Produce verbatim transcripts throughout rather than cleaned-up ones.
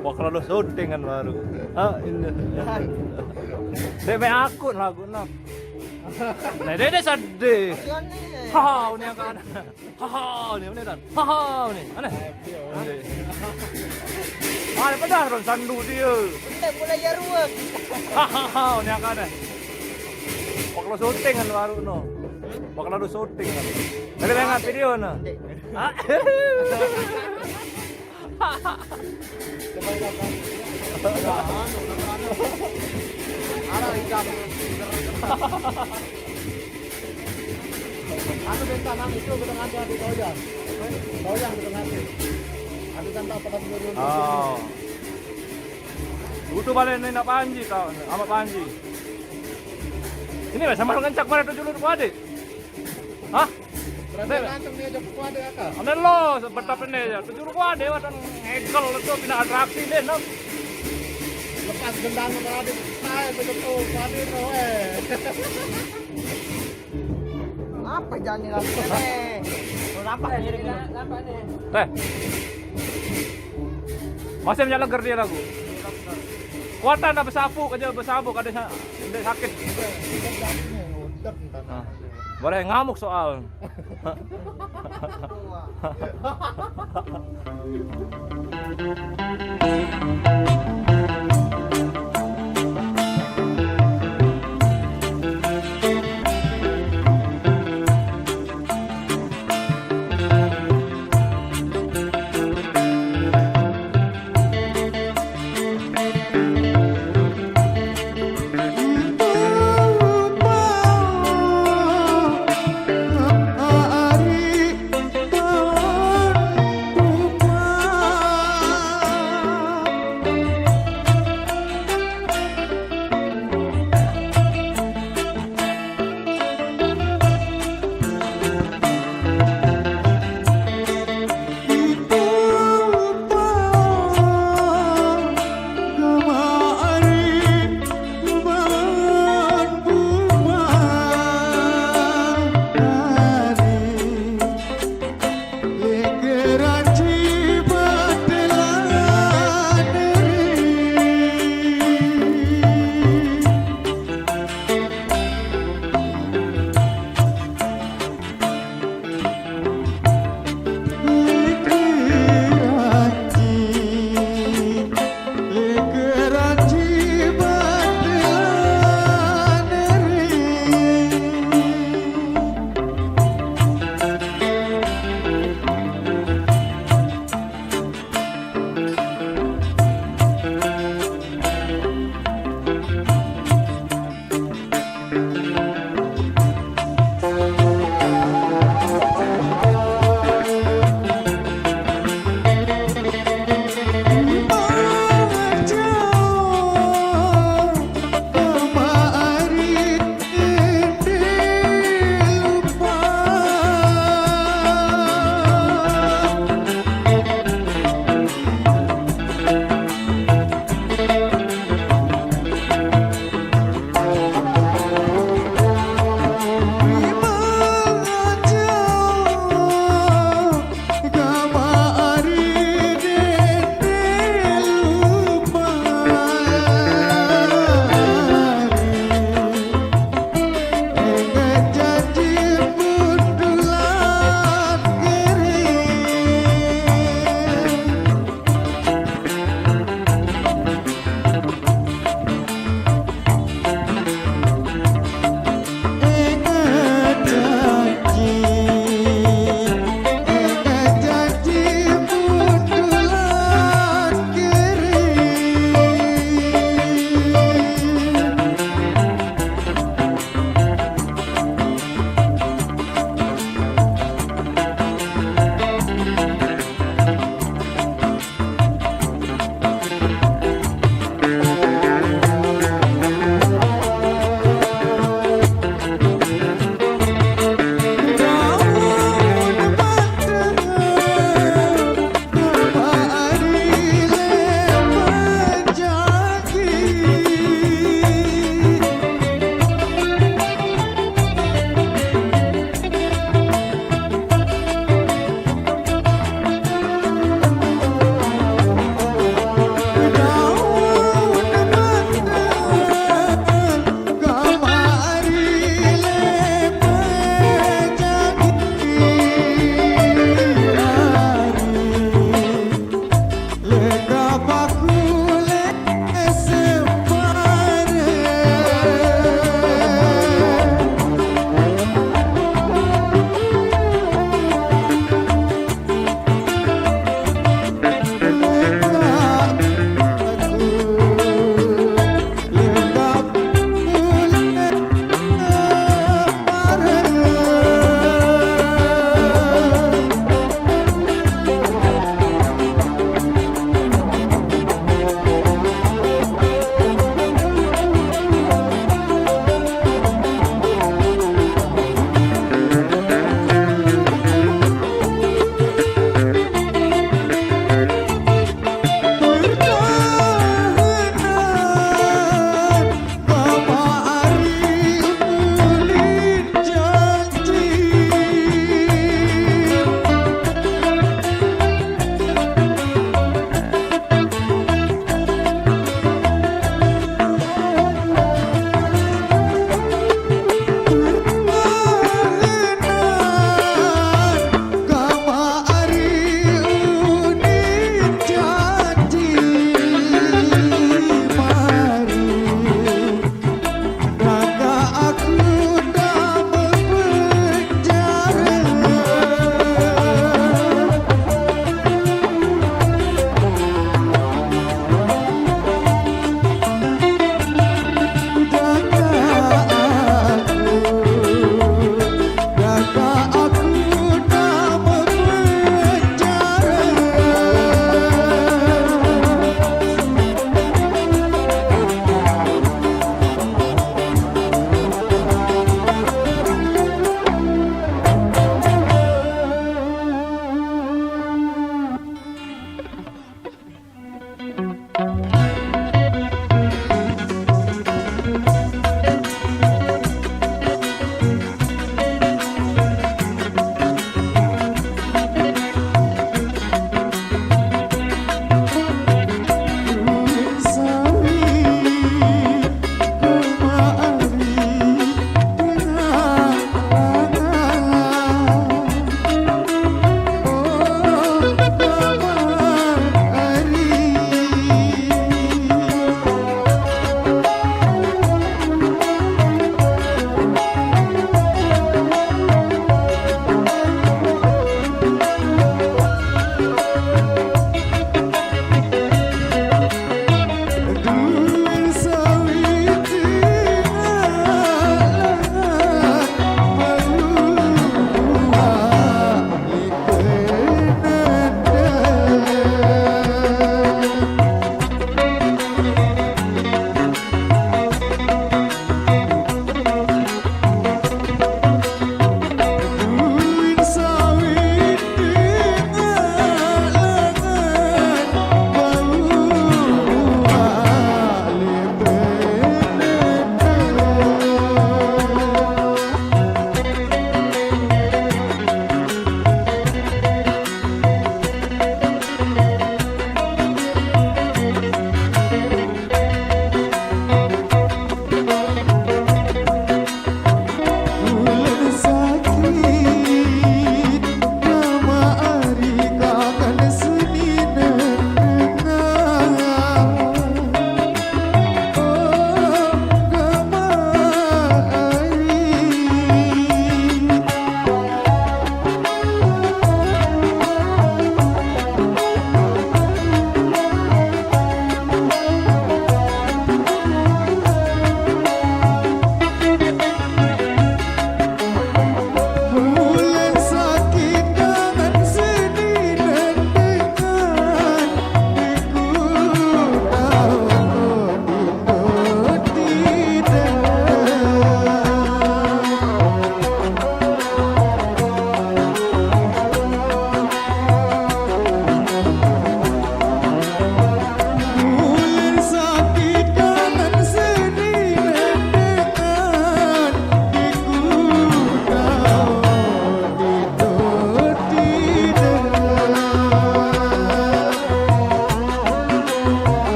Wah, kalau syuting kan baru. Ah, ini. Dek, mek aku lagu nak. Nah, dia, dia sedih. Haha, ini yang kan. Haha, ini mana dan? Haha, ini. Mana? Mana pedah ron sandu dia. Ini mulai ya ruwet. Haha, ini yang kan. Wah, kalau syuting kan baru no. Wah, kalau syuting kan. Ada banget video no. Ah. Arah ikan. Anu, bentar, Nang, itu kita nganti di Toyang. Toyang kita nganti. Anu kan tak pernah turun. Oh. Butuh balik ni nak Panji tau, sama Panji. Ini lah sama ngencak mana tujuh puluh adik. Hah? Berarti langsung dia jemput ada, Kak? Ada lo, sebentar ini ya. Tujuh rupiah dia, wadah ngegel itu, pindah atraksi deh, no. Lepas gendang sama Radit. Hai, begitu, Radit, no, eh. Apa jalan ni lagi, eh? Kenapa ya, jadi gini? Teh. Masih menjalan kerja lagu. Kuatan dah bersabuk aja, bersabuk ada sa-, ada sakit. Nah, boleh ngamuk soal.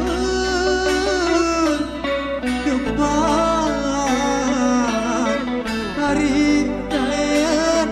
Ulun dupa karintayan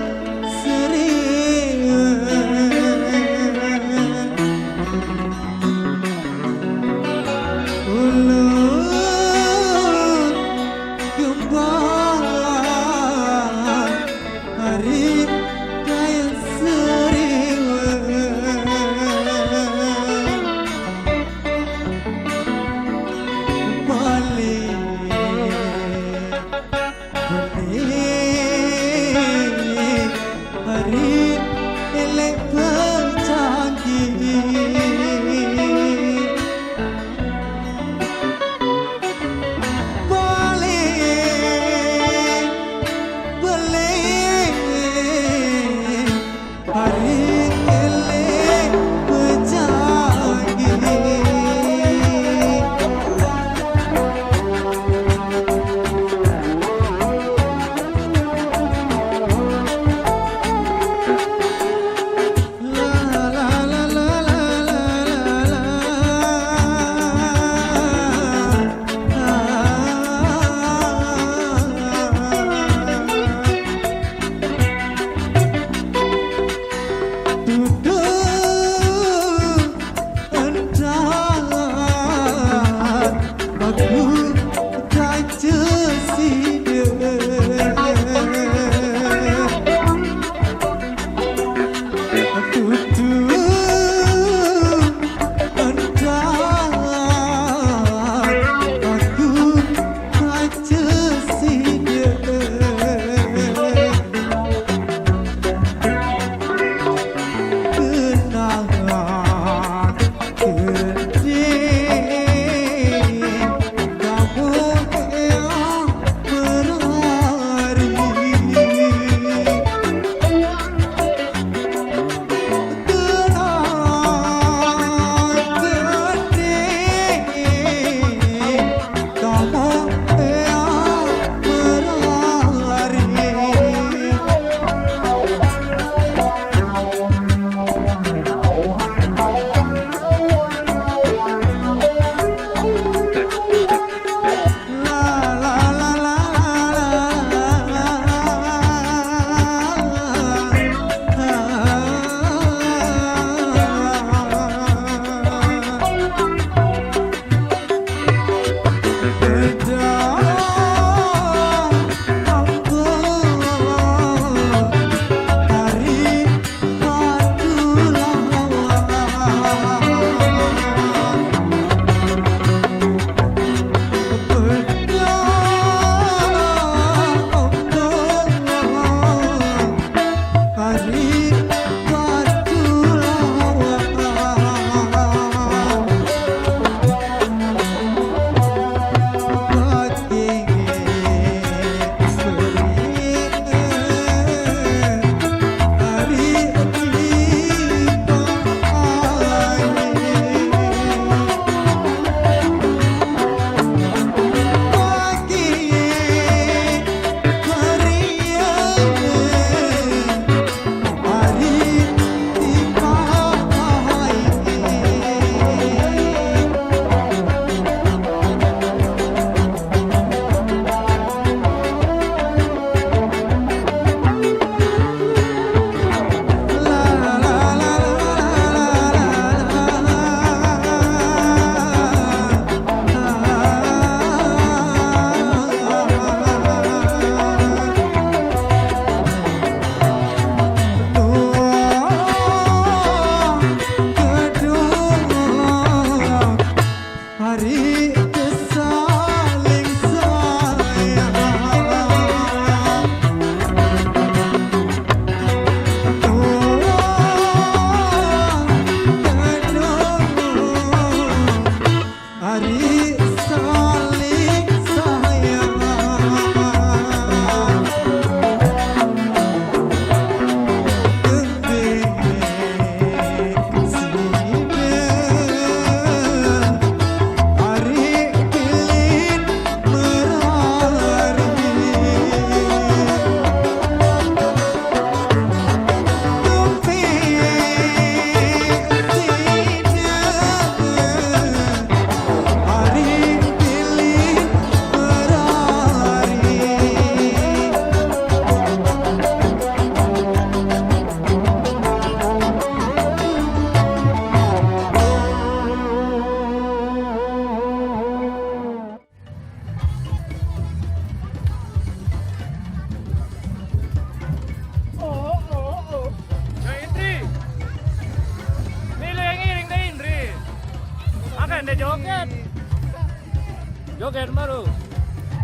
Joget baru.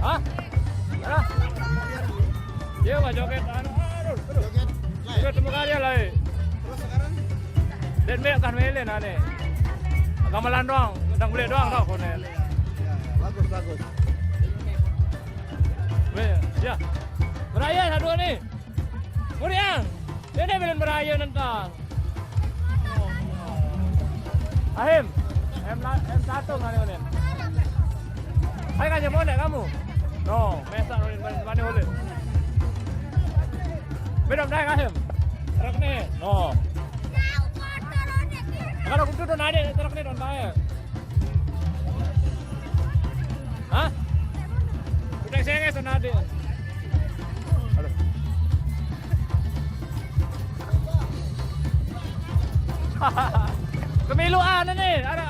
Hah? Hah? Dia mah joget anu, aduh, aduh. Joget temu karya lah, eh. Terus sekarang? Dan me kan melen ane. Gamelan doang, dangdut doang tau konen. Ya, ya, bagus, bagus. Be, ya. Beraya satu nih. Muriang. Ini belum beraya nentang. Ahim, M, M satu mana ini? Ayo kan mau kamu? No, mesak mana mana boleh. Beda dah Ahim. Truk nih. No. Kalau kudu tuh nade truk nih don bae. Hah? Udah saya nggak nade. Aduh. Kemiluan ini, ada